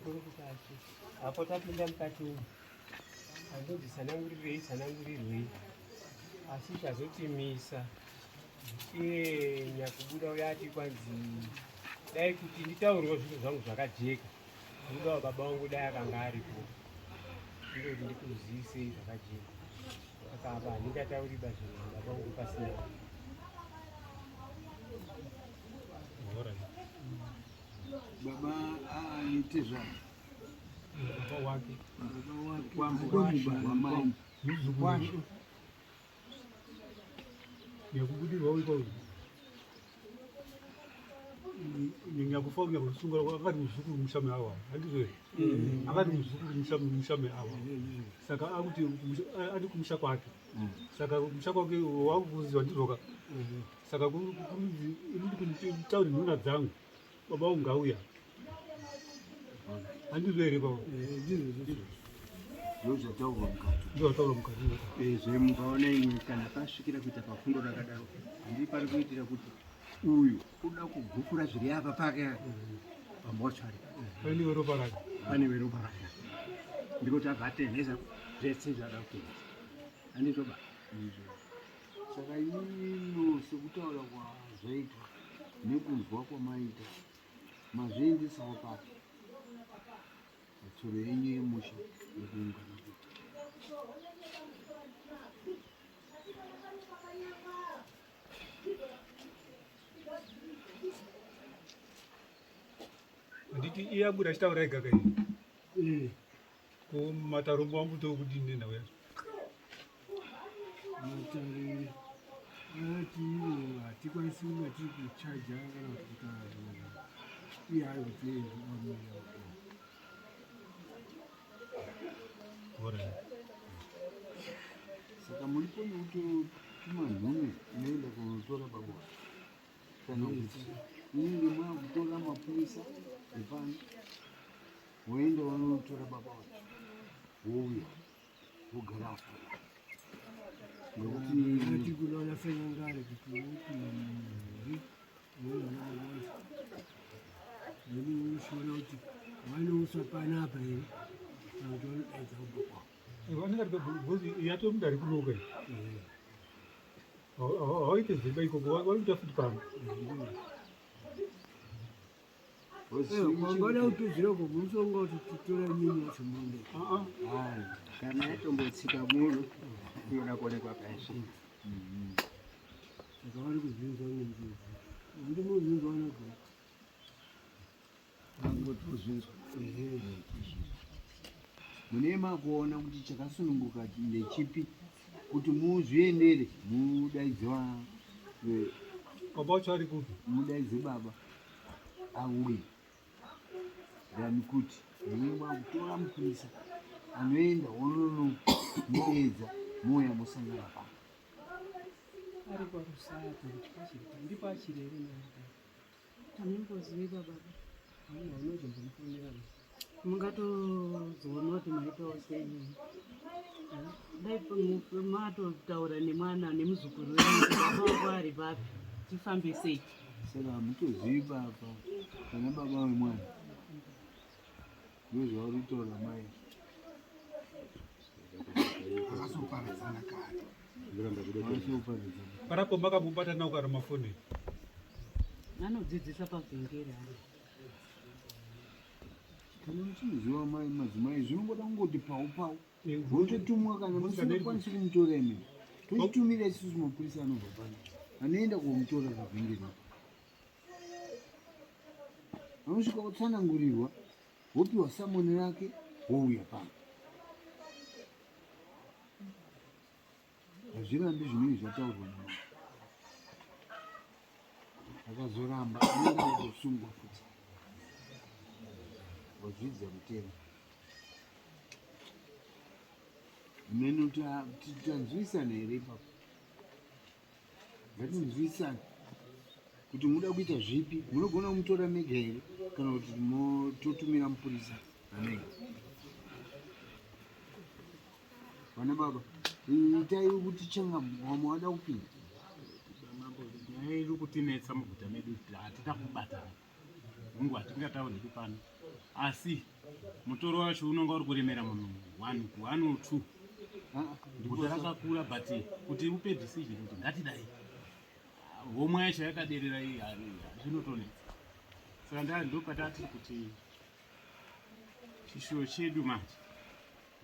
Makurukota acho apo tapinda mukati umu handodzi tsanangurirei tsanangurirwei asi chazotimisa iye nyakubuda uya ati kwanzi dai kuti nditaurewo zvinhu zvangu zvakajeka muda wababa wangu dai akanga aripo ndoti ndikuzivisei zvakajeka saka apa handingatauri ba zvinhu baba wangu pasina. Baba aite zvavo baba wake baba wake wamai muzukuru nyakubudirwa uiko nyakufa nyakusunga akati muzukuru mushame awa handizvo here akati muzukuru mushame awa saka akuti ati kumusha kwake saka kumusha kwake wakuziva ndizvoka saka kunzi ini nditauri nhuna dzangu baba wangu ngauya handizvo here baba ndozvataurwa mukati ndozvataurwa mukati ezve mukaona imwe kana pasvikira kuita pafundo rakadaro handii pari kuitira kuti uyu kuda kugukura zviri apa pake pamochari pane weropa rake pane weropa rake ndikuti abva atenhesa zvese zvada kutenhesa handizvoba Saka ino sekutaura kwazvaitwa nekunzwa kwamaita mazviendesawo papi patsoro yenyu yemusha yekuungana kuti handiti iye abuda achitaura ega kai eh. Ko matarombo angu tokudini nenhau yacho? Matare ati ivo hatikwanisi kunga tiri kuchaja kana kuti kutaura zvimwe iye ari kuti Saka muripo nekutotuma nhume inoenda kunotora baba kana kuti inenge makutora mapurisa epano Woenda wanotora baba wacho wouya wogara apo nekuti kunoona sanyangare kuti uti uchiona kuti vanouswa panapa here kana kuti vanodaidza kubva kwavo vanenge vari yatomudari kunoka hawaite zvimba ikoko varikuita futi pano. Wangada kutozira uko munosonga kuti titora nyini yacho muende. Kana yatombotsika muno inoda kuonekwa paisvika. Saka vari kuzvinzwa nenzira. Ndimozvinzwa nago. Angotozvinzwa. Mune makuona kuti chakasununguka ndechipi kuti muzviendere mudaidze baba wacho ari kupi? Mudaidze baba auye than kuti munenge makutora mupurisa anoenda wononomudeedza mouya mosangana pano. Ari kwaRusape kuti pachiri ndipo achiri here naye? Handimbozivi baba. Aiwa unozombomufonera. Mungatozoona kuti maitawo sei. Dai matotaura nemwana nemuzukuru wenyu kuti baba wako ari papi tifambe sei. Saka hamutozivi baba kana baba wemwana. Ndozvauri kutaura mai. Vakazoparadzana kare. Parapo makambobata nawo kana mafoni? Anodzidzisa pavhengeri ari. Kana muchiziva mai madzimai zvinongoda kungoti pau pau. Vototumwa kana musingakwanisi kumutora imi. Tochitumira isusu mapurisa anobva pano. Anoenda komutora pavhengeri. Anosvika kutsanangurirwa wopiwa samoni rake wouya pano. Hazvirambi zvinenge zvataurwa namai. Akazoramba anenge akutosungwa futi. Wazvidza mutemo. Meno tanzwisana here ipapo? Ngatinzwisane kuti muda kuita zvipi, munogona kumutora mega here kana kuti totumira mupurisa anoita. Vana baba, itai kuti changa vamwe vada kupinda. Mambo, nyaya iri kutinetsa muguta medu hatina kubatana. Hongu hatingatauri hedu pano. Asi mutoro wacho unonga uri kuremera munhu one, one or two. Guta rakakura, but kuti upe decision kuti ngatidai, homwe yacho yakaderera iyi, zvinotonetsa. Saka ndopatati kuti chishuwo chedu manje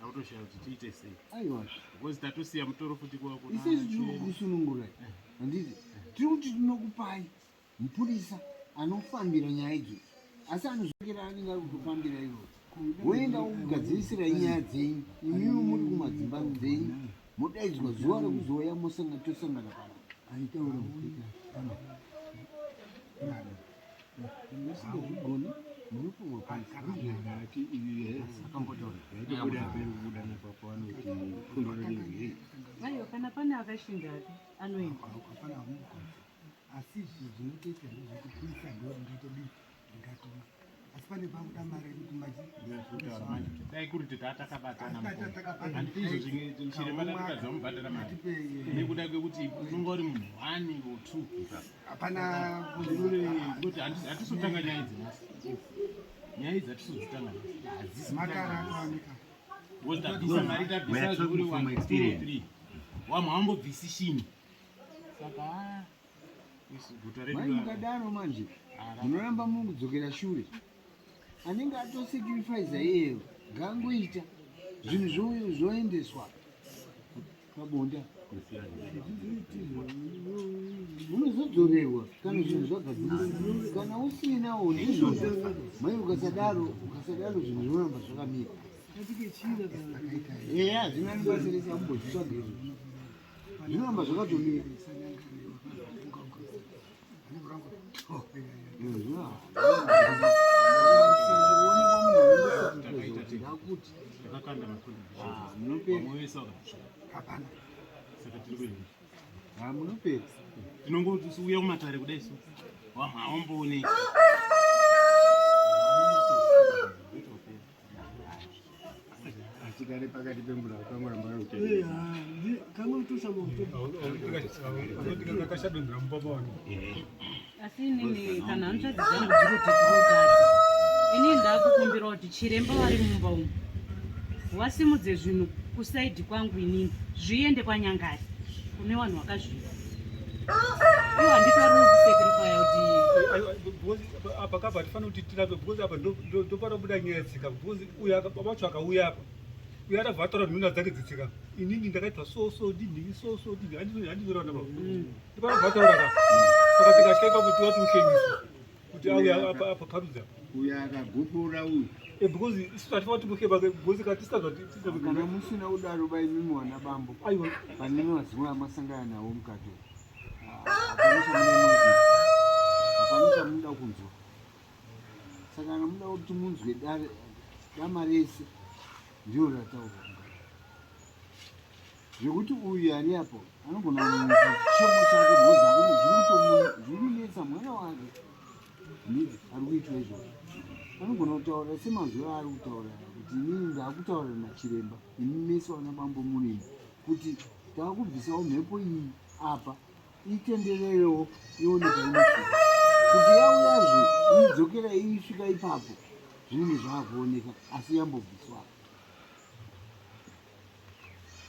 takutoshaya kuti tiite sei. Aiwa. Because tatosiya mutoro futi kuva kuna Isusu tiri kukusunungurai, handiti? Tiri kuti tinokupai mupurisa anofambira nyaya idzodzo, asi anozokera anenge ari kutofambira iroro, woenda kugadzirisira nyaya dzenyu. Imimi muri kumadzimba dzenyu, modaidzwa zuva rekuzouya, mosanga, tosangana pana. Aitaura. Musingazvigoni, munopiwa purisa. Yaitobuda apa, iri kubuda napapo, vanoti fundo rei. Aiwa, kana pane akashinga ake anoenda. Hapana hamugoni, asi izvi zvinotoita ndezvekuti purisa ndo ringatodii, ringatuma, asi pane pakuda mari yekuti machi. Dai kuri kuti tatakabatana, handiti? Izvo chiremba tatotadza mubhadhara mari nekuda kwekuti unonga uri munhu one or two. Hapana. Kuti hatisotanga nyaya idzi nhasi, nyaya idzi hatisozitanga nhasi, hadzisi. Makara akaoneka. Because tabvisa mari, tabvisa zvekuri one, two, three, wamwe haumbobvisi shini. Saka isu guta redu Mai, mukadaro manje munoramba muri kudzokera shure. Anenge atosacrifica iyeyo ngaangoita zvinhu zvoendeswa pabonda, munozodzorerwa kana zvinhu zvagadziriswa. Kana usinawo, ndizvozvo mai. Ukasadaro, ukasadaro, zvinhu zvinoramba zvakamira. Eya, hazvina nebasa rese, amumbozvitsvaga izvozvo, zvinoramba zvakatomira. Ndakuti Takakanda macontributions. Munopera. Vamwe vese vakatsva. Hapana. Saka tiri kuenda. Ha, munopera. Tinongoti uya kumatare kudai so, wamwe haumbooneki. Asikare pakati pemvura kangoramba kari. Akashadonzera mupapa wani. Asi inini, kana hanzvadzi dzangu dziri kuti tirotadza, inini ndakukumbira kuti chiremba vari mumba umu wasimudze zvinhu kuside kwangu inini, zviende kwaNyangari kune vanhu vakazviva. Iwo handitauri kusacrifya kuti Because apa kapa hatifaniri kuti tirape, because apa ndopanobuda nyaya yetsika, because uyu wacho akauya apa, uyu atabva ataura nhuna dzake dzetsika: "Inini ndakaitwa so so, ndinhingi so so, ndinhingi." Handizorana baba, ndopanobva ataura ka. Saka tikatya ipapo, tiwati uhlengisa kuti auya apa apa parudzi apa. Uyu akagupura uyu. Because isu hatifaniri kuti muhle pake, because katisazva. Kana musina kudaro, baimimi wana bambo. Aiwa. Pane mazuva amasangana nawo mukati, hapana chamunoda, hapana chamunoda kunzwa. Saka kana muda kuti munzwe dama rese, ndiro rataurwa mukati, zvekuti uyu ari apo anogona kuisa chichemo chake, because zviri kunetsa mwana wake ndidzi ari kuitwa izvozvo. Anogona kutaura semazuva aari kutaura kuti inini ndaakutaura nachiremba, imi mese vana bambo murimi, kuti taakubvisawo mhepo iyi apa, itendererewo, ioneka inosvika kuti yauyazve, idzokera isvika ipapo, zvinenge zvaakuoneka, asi yambobviswa.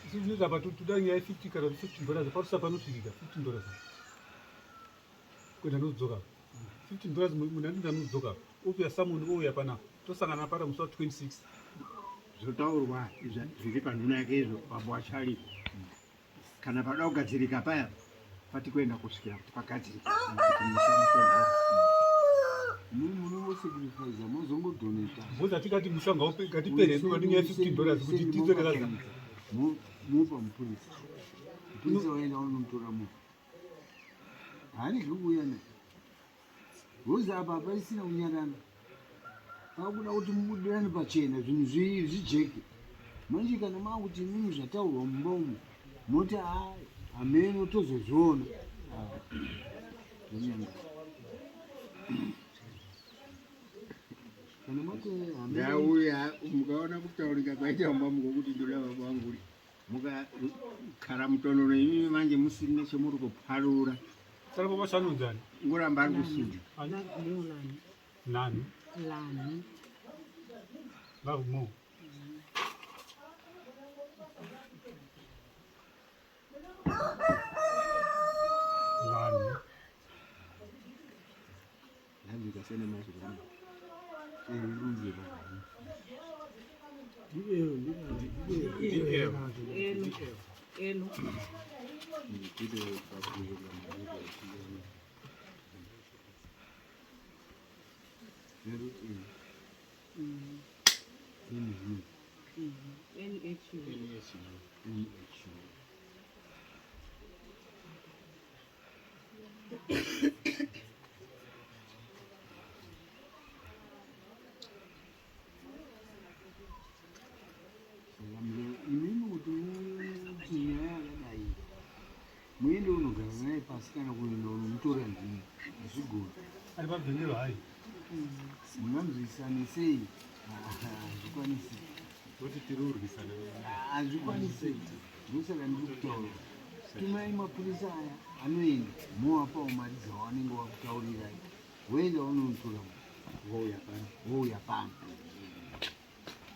Isu zvinoita apa, toda nyaya ye50 kana $15, parusa panosvikika $15 kuenda nodzoka, $15 munhu anoenda nodzoka, ouya samuni, ouya panapa, tosangana pana musi wa26. Zvotaurwa zviri panhuna yake izvo, bambo wacharipo. Kana pada kugadzirika paya, pati kuenda kusvikira kuti pagadzirika, kuti musha mutonhora. Munongosacrifica, mozongodonata. Because hatikati musha ngatipere nyaya ye$15 kuti tidzoke kaza. Mupa mupurisa, mupurisa waenda unomutora munhu, haaregi kuuya naye, because apa hapaisina kunyarana, pakuda kuti mubudirane pachena, zvinhu zvijeke. Manje kana maakuti imimi zvataurwa mumba umo, moti a hameno, tozozviona, zvonyanga kana mati hameno. Ndauya, mukaona kutaurika kwaita mumba muko kuti ndoda baba vangu, mukakara mutonoro imimi manje musina chemuri kuparura. Saka baba chanonzani? Ngoramba ari kusunda. Lani. Nani? Lani. Love more. Vanhu. Ndandikasiyana mazwi ano. Irunzi vanhu. DL. Elo. Elo. NHU. NHU. Saka imimi kuti muti nyaya yakadai muende unogara naye pasi kana kuenda unomutora ndini hazvigoni. Ari pabvenero hayi. Munganzwisane sei? Hazvikwanisi. Toti tiri kurwisana. Hazvikwanisi. Ndosaka ndiri kutaura. Tumai mapurisa aya anoenda movapawo mari dzavanenge vakutaurirai voenda vanonotora vouya pano vouya pano.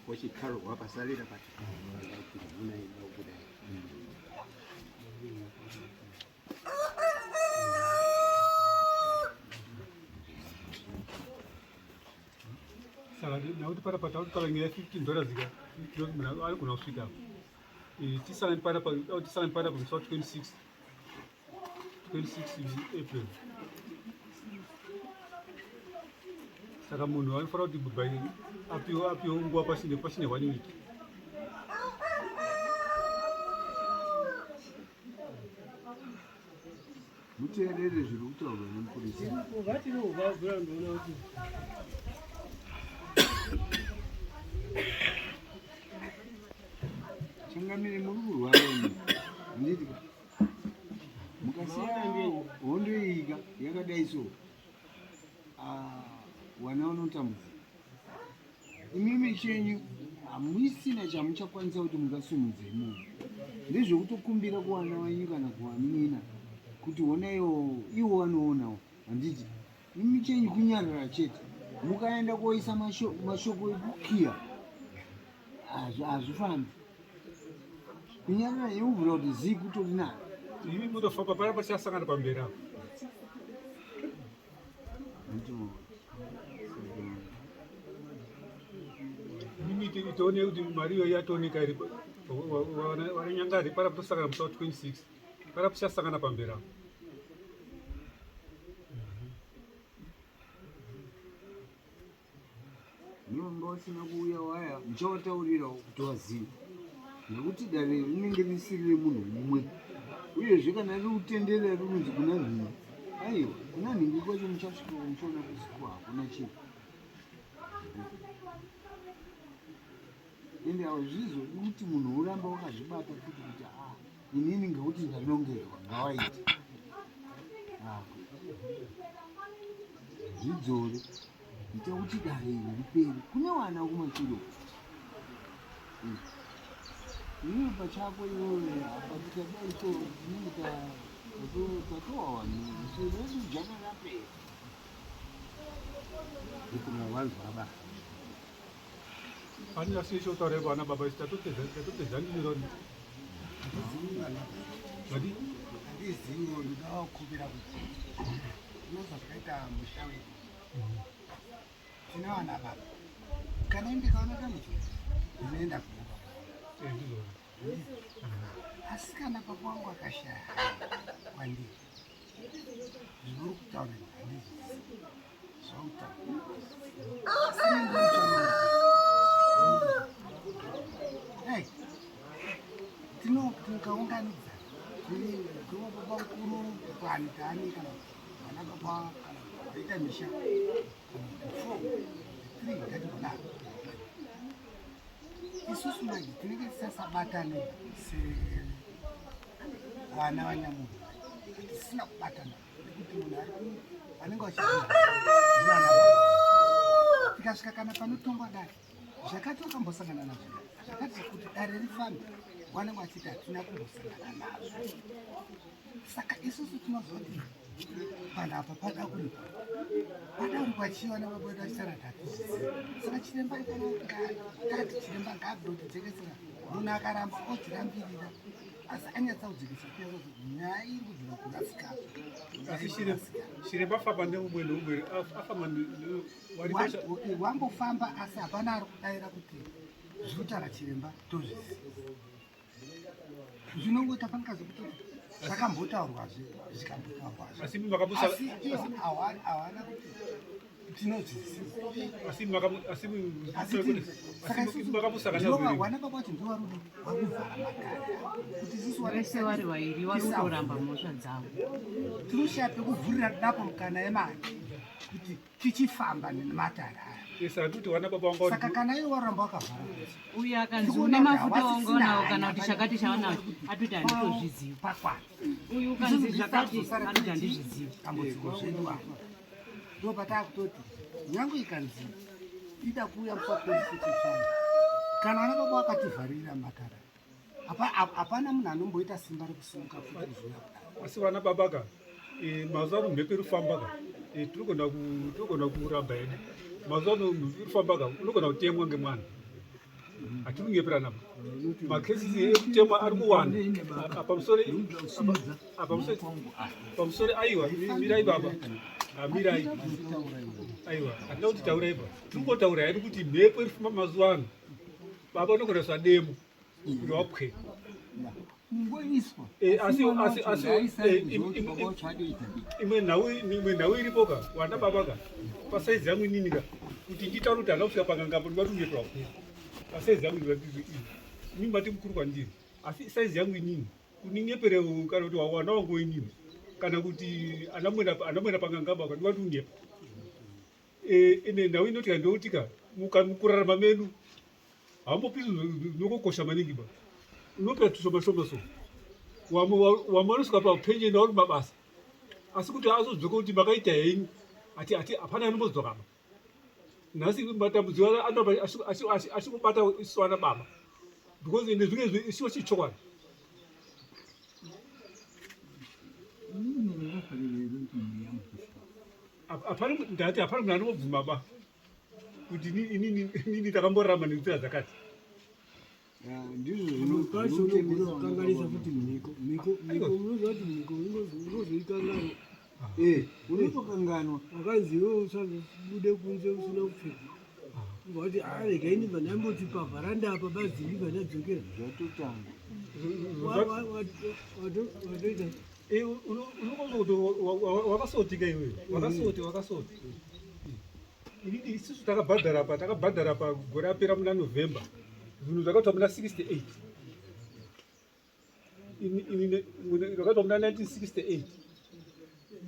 Vochikarwa pasarira pati munaenda kudai. Saka nakuti panapa takuti nyaya 15 dollars ka munhu anogona kusvika apa. Tisangane panapa, tisangane panapa musi wa 26 26 April. Saka munhu anofanira kuti by apiwe apiwe nguva pasine pasine one week. Muteerere zviri kutaurwa nemupurisa. Vatinoubvabvura ndoona kuti Changamire muri kurwara imi. Handiti ka? Mukasiya hondo iyi ka yakadai so. Ah, wana vanotambudzika. Imimi chenyu hamusina chamuchakwanisa kuti mungasimudze imomo. Ndezvekutokumbira kuwana wenyu kana kuvanin'ina kuti honaiwo iwo vanoonawo handiti imi chenyu kunyarara chete. Mukaenda koisa mashoko ekukiya hazvifambi. Kunyarara iubvira kuti zii kutori nani. Imi mutofamba panapa tichasangana pamberi apo. Mimi itione kuti mari iyoyo yatooneka iri vananyangari panapa tosangana musi wa 26 panapa tichasangana pamberi apo. Nevanga vasina kuuya waya muchavataurirawo kuti vazive nekuti dare rinenge risiri remunhu mumwe uyezve kana riri kutenderera rinonzi kuna nhingi aiwa kuna nhingi kwacho muchasvika muchiona kusiku hakuna chinhu ende hazvizodi kuti munhu uramba wakazvibata futi kuti a inini ngekuti ndanongerwa ngawaite zvidzore ita kuti dare iri ripere kune vana kumashure uko. Iwewe pachako iwewe apa tikadai so tinenge tatowa vanhu isu redu jana rapera. Ndikuna wanzwa ba. Ani asi chotaura vana baba isu tatopedza tatopedza ndiro. Vadi? Handiziviwo ndoda kukumbira kuti unoziva zvakaita musha wedu. Tine vana baba. Kana ndikaona dambudziko ndinoenda kuna baba. Ndizvona. Asi kana baba wangu akashaya kwandiri zviri kutaura handizvizivi zvautaura. Asi ndinotsvaka. Hey, tinokaunganidza tiri baba mukuru kwani taani kana vana baba kana vaita misha kana 4 3 ngatikudaro. Isusu manje tinenge tisasabatane sevana vanyamunhu, hatisina kubatana nekuti munhu ari vanenge vachiziva ndivana baba. Tikasvika kana panotongwa dare zvakati wakambosangana nazvo zvakati kuti dare rifambe vanenge vachiti hatina kumbosangana nazvo. Saka isusu tinozoti panhu apa pada kuripa pada Kuri kwachiwa nababa achitaura tatizviziva. Saka chiremba kana tati chiremba ngaabdotidzekesera munhu akaramba odzirambirira asi anyatsa kudzikisa kuya kuti nyaya iri kubvira kurasika. Asi chiremba afamba neumwe neumwe afamba wambofamba asi hapana ari kudaira kuti zviri kutaura chiremba tozviziva. Zvinongoita panikazi kuti zvakambotaurwazve zvikambotaurwazve. Asi makabusa Asi ivo hawana kuti tinozviziva. Asi asi Asi saka isusu makamusaka ndivo wana baba vacho ndivo vari kuvhara matare kuti isusu vese vari vairi vari kutoramba mhosva dzavo. Tinoshaya pekuvhurira napo mukana yemari kuti tichifamba nematare aya. Yes, handiti wana baba wanga Saka kana iwe waramba wakavhara Uyu akanzi une mafuta wanga unawo kana kuti chakati chaunacho atoti handitozvizivi. Pakwana. Uyu ukanzi zvakati anoti handizvizivi. Dambudziko zvedu apa ndo patakutoti nyange ikanzi ida kuuya mupapolisi kana vana baba vakativharira matara hapana munhu anomboita simba rekusimuka futi kuzouya kudai. Asi vana baba ka mazuva ano mhepo iri kufamba ka tirikugona kuramba hedu. Mazuva ano mhepo iri kufamba ka unogona kutemwa ngemwana. Hatiri kunyeperana pa makesi ekutemwa ari kuwanda pamusoro. Aiwa, mirai baba, mirai. Aiwa, hatina kuti taurai pa tiri kungotaura hedu kuti mhepo iri kufamba mazuva ano. Baba unogona kuisa demo kuti wapwe. Kungoiswa. Asi asi asi imwe nhau iripo ka, wana baba ka, pasaizi yangu inini ka, kuti nditaure kuti handina kusvika pangangapo ndingatunyeperwa kwera. Pasaizi yangu inini mati mukuru kwandiri, asi saizi yangu inini kuninyepere kana kuti wana wangu inini kana kuti anamwena pangangamba ka ndingatunyepa. Ine nhau inotika ndoutika mukurarama medu hambopi zvinokokosha maningi ba unopera tushoma shoma so wamwe vanosvika papenjeni vari mabasa asi kuti azodzoka kuti makaita henyu ati ati hapana anombodzoka ba. Nhasi matambudziko anoramba achikubata isu ana baba because ende zvinge isiwo chichokwadi. Hapana, ndati hapana munhu anobvuma ba kuti inini takamborarama nenzira dzakati. Ndizvo Pacho unogona kukanganisa futi mhiko. Mhiko, mhiko, unoziva kuti mhiko unozoikanganwa. Unotokanganwa. Wakanzi iwe usabude kunze usina kupfeka. Ubva wati a regai ndibva ndamboti pavharanda apa bazi ndibva ndadzokera. Zvatotanga. Watoita. Unokwanisa kuti wakasotika iwewe, wakasoti wakasoti. Inini isusu takabhadhara pa takabhadhara pa gore apera muna November zvinhu zvakaitwa muna 68 zvakaitwa muna 1968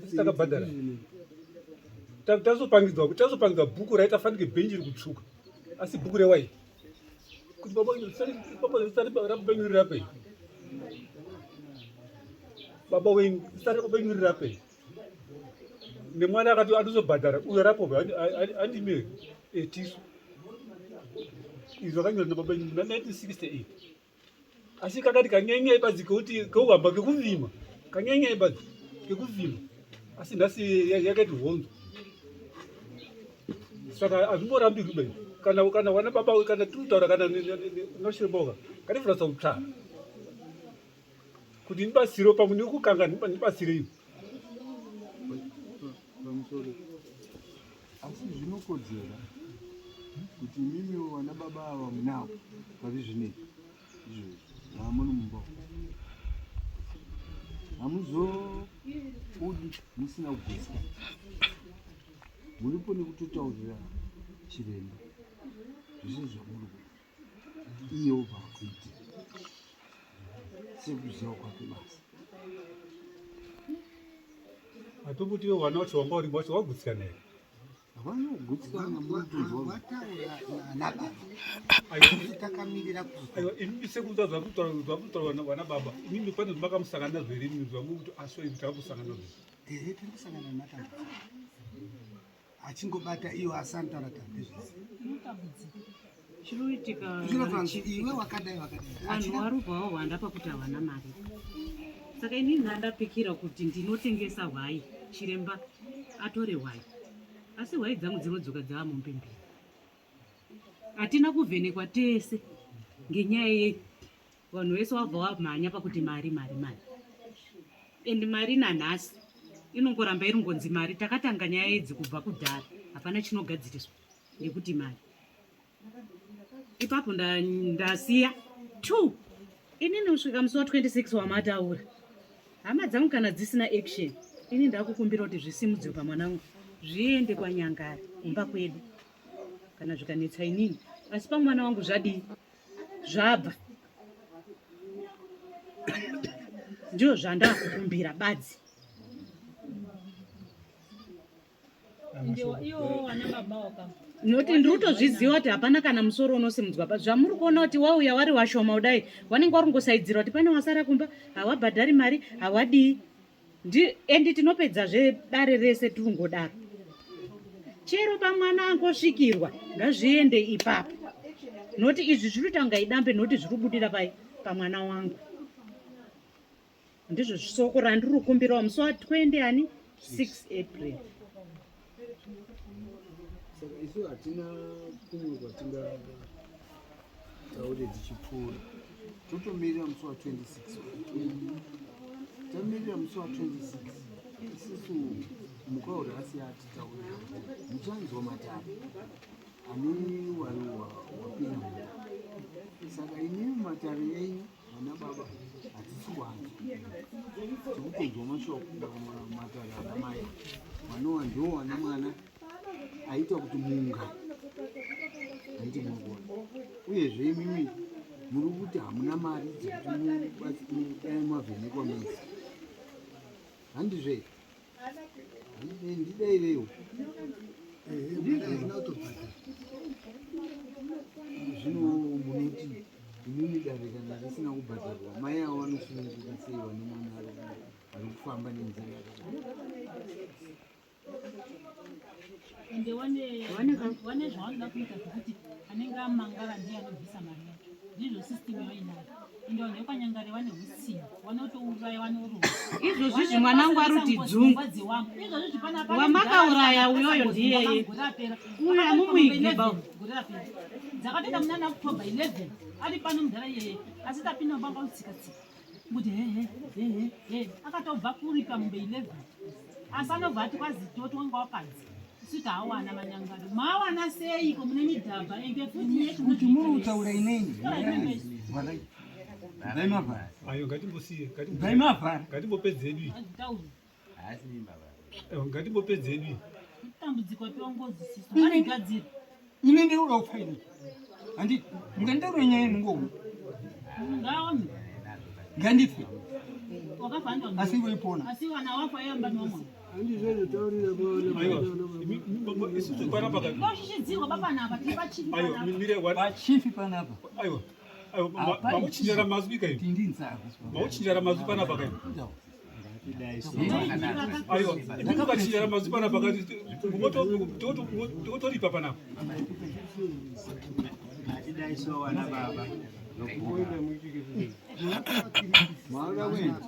isi takabhadhara tazopangidzwa bhuku raita fanike bhenji riri kutsvuka asi bhuku rewai kuti baba baba wenyu rirape baba wenyu sari baba wenyu rirape nemwana akati atozobhadhara uyo rapo andime tisu izvo zvakanyorwa nababa wenyu muna 1968 asi kakati kanyanyai badzi kekuti keuhamba kekuvhima kanyanyai badzi kekuvhima asi nhasi yakaiti honzo. Saka hazvimborambirwi bai kana wana baba kana tiri kutaura kana noshiremboka katifurasa kutsvaka kuti ndibatsirewo pamwe nekukanga ndibatsireiwo. Pamusoro asi zvinokodzera kuti imimiwo vana baba ava munavo pari zvinei izvozvi maamuri mumba hamuzobudi musina kugutsikana muripo nekutotaurira chiremba zvese zvamuri kuita iye obva akuitira sekuziva kwake basa. Hatombotiwe wana wacho wanga uri wacho wagutsikana here? Havana kugutsikana munotonzwa. Wataura nababa takamirira Aiwa, imimi sekuta zvakutaura vana baba imimi pane zvamakamusangana nazvo here imimi zvamukuti asho imi takakusangana nazvo? Ehe, tiri kusangana nematambudziko achingobata iwo asi anotaura kuti handizvizivi. Chinoitika Zvinobva iwe wakadai wakadai. Vanhu varubva wahwanda pakuti havana mari. Saka inini ndandapikira kuti ndinotengesa hwai chiremba atore hwai. Asi hwai dzangu dzinodzoka dzava mombe mbiri. Hatina kuvhenekwa tese ngenyaya yei vanhu vese wabva wamhanya pakuti mari mari mari and mari nanhasi inongoramba iri ngonzi mari. Takatanga nyaya idzi kubva kudhara, hapana chinogadziriswa ngekuti mari. Ipapo ndasiya 2 inini kusvika musi wa 26 wamataura. Hama dzangu kana dzisina action, ini ndakukumbira kuti zvisimudzwe pamwana wangu zviende kwaNyangara kumba kwedu, kana zvikanetsa inini, asi pamwana wangu zvadii zvabva. Ndizvo zvandakukumbira badzi. Noti ndiri kutozviziva kuti hapana kana musoro unosimudzwa pa zvamuri kuona kuti wauya wari washoma kudai, wanenge wari kungosaidzira kuti pane wasara kumba, hawabhadhari mari, hawadii. Endi tinopedza zvedare rese tiringodaro. Chero pamwana angosvikirwa ngazviende ipapo, noti izvi zviri kuita kunga idambe, noti zviri kubudira pai pamwana wangu. Ndizvo soko randiri kukumbirawo musi wa 20 ani 6 April. Saka isu hatina kumwe kwatingataure tichipfuura, totomirira musi wa 26. Tamirira musi wa 26, isusu mukaura asi atitaure, muchanzwa matare ane wari wapinda mudare. Saka inini matare enyu vana baba hatisi kuanzwa, tikutonzwa mashoko matare ana mai vanova ndiwo wana mwana aita kuti munga handiti murikuona. Uyezve imimi muri kuti hamuna mari dzekuti mudai mavhenekwa mese, handizve? Ndidaireiwo zvino munoti imimi dare kana risina kubhadharwa, mai avo vanosununguka sei vane mwana ari kufamba nenzira yakadai? Ende wane zvavanoda kuita zvekuti anenge amangara ndiye anobvisa mari yacho, ndizvo system yainayo. Ende vanhu vekwaNyangare vane utsinye, vanotouraya, vanorova. Izvozvi izvi mwana wangu ari kuti dzungu. Izvozvi panapa Wamakauraya uyoyo ndiyeye. Gore rapera. Uyo hamumuigi ba. Gore rapera dzakatoenda munana October 11 ari pano mudhara iyeye, asi tapinda mubanga utsika tsika kuti hehe hehe he akatobva kuripa mombe 11, asi anobva ati kwazi toti wanga wapanzi isu taawana manyangari maawana seiko mune midhabha ende futi kuti muri kutaura inini. Ayo ngatimbosiye, Bvai mavhara. ngatimbopedze edu. Ayo, ngatimbopedze edu. Dambudziko tiongozi sisu vanigadzira. Ini ndinoda kufa ini, handiti mukanditaura nyaya yenungouma. Ngaome. Ngandife. Wakafandwa. Asi iwe ipona. Asi wana wafa yamba nomwe. Aiwa, isusu panapa Ndoshishidzirwa papanapa tiri pachifi Aiwa, panapa. mire Pachifi panapa. Aiwa. Aiwa, mamuchinjara mazwi kai. Tindinzako. Mamuchinjara mazwi panapa kai. Aiwa, imi mukachinjara mazwi panapa kai, totoripa panapa. Ngatidai so vana baba. Maoda kuenda.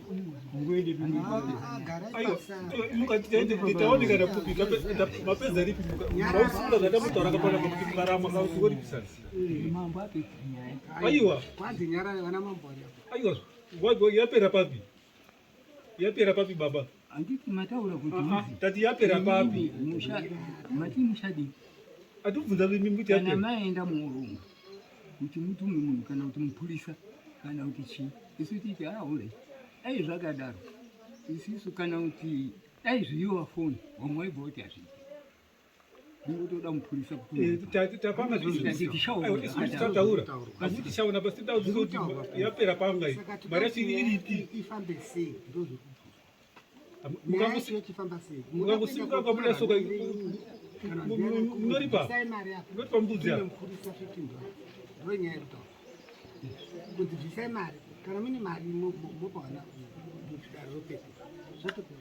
Aiwa, mukati taonekana kupi mapedza ripi mausimula zvatamutaura kapanapa kuti mukarama kauripisana. Mambo apedza nyaya. Aiwa. Kwanzi nyarara vana mambo ari apa. Aiwa, yapera papi? Yapera papi baba? Handiti mataura kuti Ah, ah, muzi tati yapera papi? Musha mati mushadi. Atibvunza kuti Kana yapera. maenda muurunga kuti mutume munhu kana kuti mupurisa kana kuti chii, isu titi aure dai zvakadaro isusu, kana kuti dai zviyiwa foni vamwe vaibva kuti hazviiti, ndingotoda mupurisa kuti Tapanga Tati tichaona. Aiwa, isu tichataura asi tichaona pasi tida kuti yapera panga iyi mari yacho iripi. Ifambe sei ndozvekubvunza. Yacho ichifamba sei? Mukangosimuka kwabuda soka munoripa. Bvisai mari apa. Munoripa mbudzi apa. Mupurisa 15 dollars ndonyaya yekutaura kuti bvisai mari, kana mune mari mopa vana dare ropedza, zvatopera.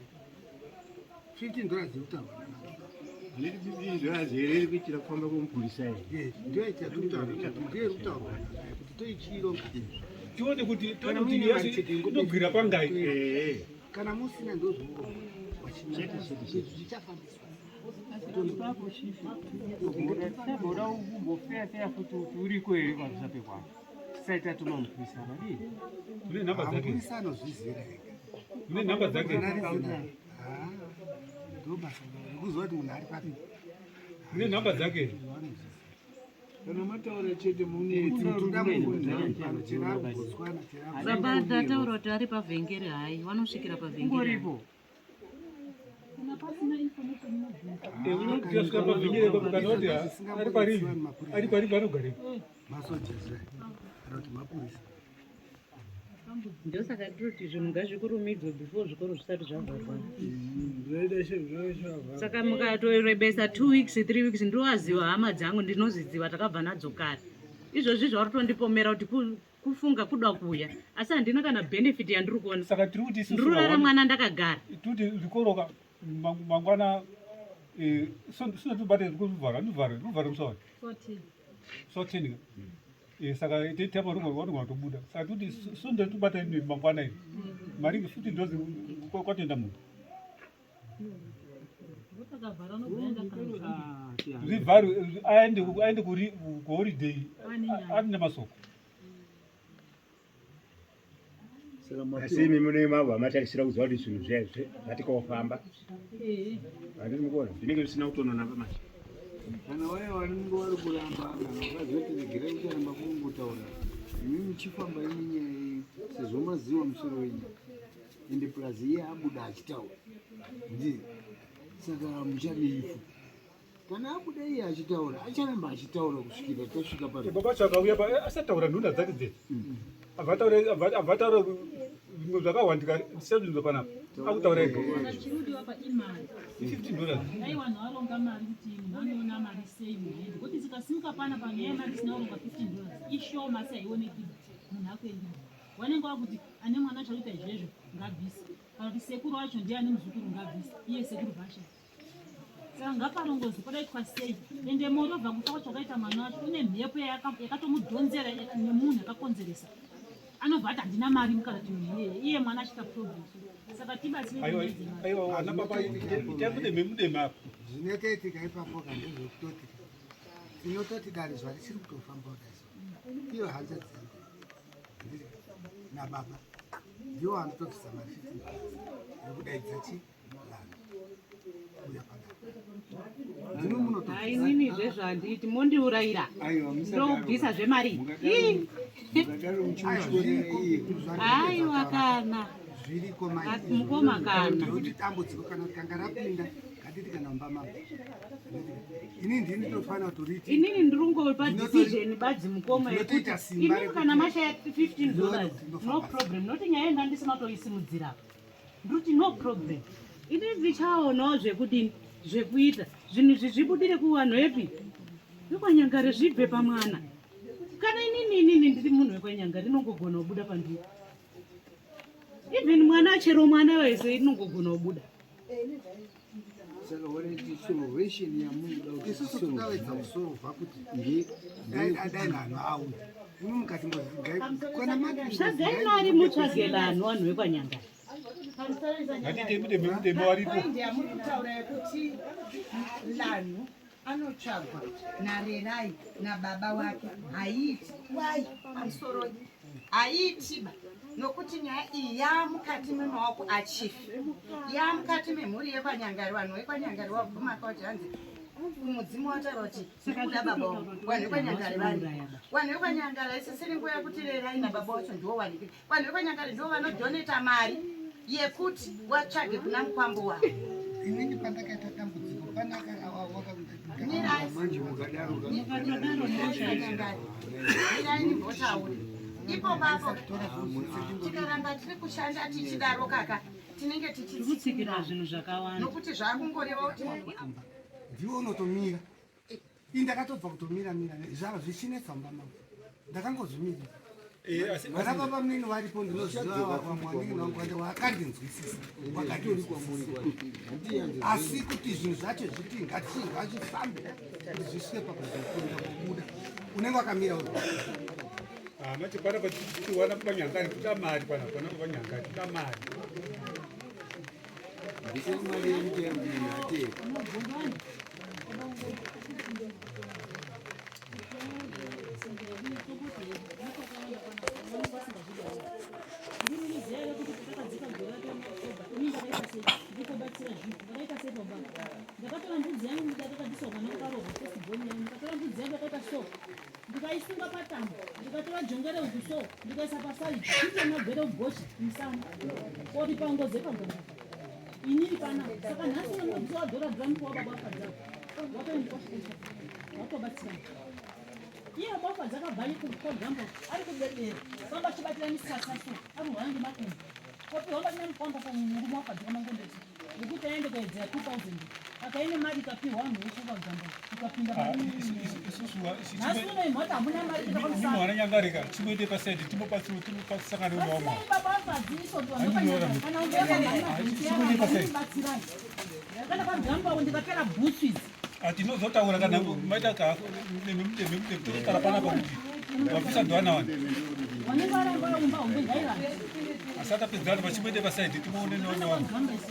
15 dollars yekutaurwa. Handiti $15 here iri kuitira kufamba kwemupurisa here? Ndiyo iri kutaurwa kuti toichironga. Tione kuti yacho inogwira pangai. Kana musina ndozvourongwa zvichafambiswa. Ipapo chief tisagoda kumbofeya-feya futi kuti uriko here kwarusape kwacho tisati tatuma mupurisa vadii Mune nhamba dzake. Mupurisa anozvizivira ega. Mune nhamba dzake. Ndobasa rekuziva kuti munhu ari papi. Mune nhamba dzake. Kana mataura chete Baba ndataura kuti ari pavhengere hai vanosvikira pavhengere. Ungoripo. Kana pasina information inobvunza. Unosvika pavhengere ipapo kana kuti ari parivi ari parivi anogarepo. Masojas kana kuti mapurisa. Ndosaka tiroti zvinhu ngazvikurumidzwe before zvikoro zvisati zvavharwa. Saka mukatorebesa 2 weeks 3 weeks ndinovaziva hama dzangu ndinozidziva takabva nadzo kare. Izvozvi zvauri tondipomera kuti kufunga kuda kuuya asi handina kana benefit yandiri kuona. Saka tiri kuti isusu Ndiri kurara vahwani- mwana ndakagara. Tiri kuti zvikoro ka mangwana sinotibate kuvhara ndivhare ndivhare musawa 14. so 10 saka tepa rinogona kutobuda saka tikuti sunde tibata ine mangwana iri mari futi ndozi kwatoenda munhu Votakavhara unogoenda kana zvivharwe aende aende kuholiday Ane nyaya. ane masoko. Asi imi mune mabva matarisira kuziva kuti zvinhu zvezve zvatikofamba handiti mukuona zvinenge zvisina kutonona pamanje. Kana vaya vanenge vari kuramba kana vakazoti regerai kucharamba kungotaura imi muchifamba imi nyaya iyi sezvo maziva musoro wenyu ende plus iye abuda achitaura ndiye saka muchadii futi kana abuda iye achitaura acharamba achitaura kusvikira tasvika pari Baba vacho akauya pa asataura nhunda dzake dzese abvataura zvimwe zvakawandika tichazvinzwa panapa akutaura ega. Saka chiridiwa pa imari. $15. Dai vanhu varonga mari kuti munhu anoona mari sei muhende kuti zikasimuka pana panyaya yemari isina kuronga $15 ishoma asi haioneki munhu akuendi vanenge vakuti ane mwana achakuita izvezvo ngabvise kana kuti sekuru wacho ndiye ane muzukuru ngabvise iye sekuru bhasha. Saka ngaparongozi padaitwa sei ende moreover kufa kwacho kwakaita mwana wacho une mhepo yakatomudhonzera nemunhu akakonzeresa anobva ati handina mari mukati munhu iyeye iye mwana achiita progress saka tibatsire Aiwa nenyaya dzemari. aiwa ana baba itai mudeme mudeme apa. Zvinotoitika ipapo ka ndezvekutoti tinototi dare zvarichiri kutofamba kudai so iyo hanzvadzi dzangu handiti nababa ndiwo anotobvisa mari 15 yekudaidza chi vanhu kuuya padare ndimi munotobvisa. Hainini izvezvo handiiti mondiurayira. Aiwa Ndokubvisa zvemari. Ii. mukadaro muchimutyonera iye. Aiwa kana. Zviriko. Mukoma kana. Nekuti dambudziko kana rikanga rapinda ngatiti kana mumba mamo ini ndini ndinofanira kutoriti. Inini ndiri kungopa decision badzi mukoma yekuti Ndinotoita simba inini rekuti- kana mashaya $15 no Ndinofamba. problem noti nyaya yenda ndisina kutoisimudzira ndiri kuti no problem inini ndichaonawo zvekudini zvekuita zvinhu izvi zvibudire kuvanhu epi vekwanyangare zvibve pamwana kana inini ndiri munhu wekwanyangare inongogona kubuda pandiri even mwana chero mwana wese inongogona kubuda. Saka wareti salvation yamunoda kuti Isusu tinawedza kusolva kuti dai vanhu auya imi mukati kana Tsvagai mari mutsvage lanhu vanhu vekwanyangare. Ngatiite mudeme mudeme waripo. Point yamuri kutaura yekuti lanhu anotsvagwa naRerai nababa wake haiiti wai pamusoroi haiitiba nokuti nyaya iyi yaamukati memaoko achief yaamukati memhuri yekwanyangari vanhu vekwanyangari wabvumaka kuti hanzi mudzimu wataura kuti ndikuda baba wangu vanhu vekwanyangari vari vanhu vekwanyangari haisisiri nguva yekuti Rerai nababa wacho ndiwo wanikiri vanhu vekwanyangari ndiwo vanodhoneta mari yekuti watsvage kuna mukwambo wavo. Inini pandakaita dambudziko panaka. Mirai. Manje mukadaro Mirai ndimbotaura ipo papo tikaramba tiri kushanda tichidaro kaka tinenge Tiri kutsikirwa zvinhu zvakawanda. Nokuti zvakungoreva kuti Ndiwo unotomira ini ndakatobva kutomira mira zvava zvichinetsa mumba mangu ndakangozvimirira vana baba munini varipo ndinoziva vamwanini vangu vande wakandinzwisisa wakandinzwisisa asi kuti zvinhu zvacho zviti ngazvifambe kuti zvisvike pakuzokurira kubuda unenge wakamira uri. Manje panapa tiwana panyangari kuda mari panapa panapa panyangari kuda mari. Bvisai mari yekuti munhu atee. gonye yangu, ndikatora mbudzi yangu yakaita so, ndikaisunga patambo, ndikatora jongere uku so, ndikaisa pasaidi, nditonogwere kugosha musana oripa ngozi yepagomba inini pana. Saka nhasi unomudziwa wadhora dhora mukuwa baba wafadzako watoendikosvikaisa watobatsirana iye baba wafadza akabva kwagamba ari kudedera famba achibatira misasa so ari hwaya ngemakumbo kopiwa batina mukwamba murume wafadza kwamangondeti yekuti aende kuedzera 2000 akaine mari ikapiwa vanhu vese kwagamba ikapinda. Nhasi uno imhota hamuna mari. Mwana nyangarika chimboende pasaidi timbopasangana neumwe. Batsirai baba wafadzi iso kana ungebatsirai ndakaenda kwagamba ndikapera bhutsu idzi. Tinozotaura kana maita totara panapa kuti wabvisa dhwana wani. Vanenge varamba umba hombe ngairamba. Asi atapedzerana pachimboende pasaidi timuone neumwe wangu. Gamba isi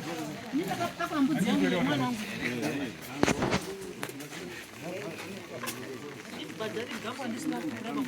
ini ndakatakura mbudzi yangu yemwana wangu. Bhadhari gamba ndisina kuramba.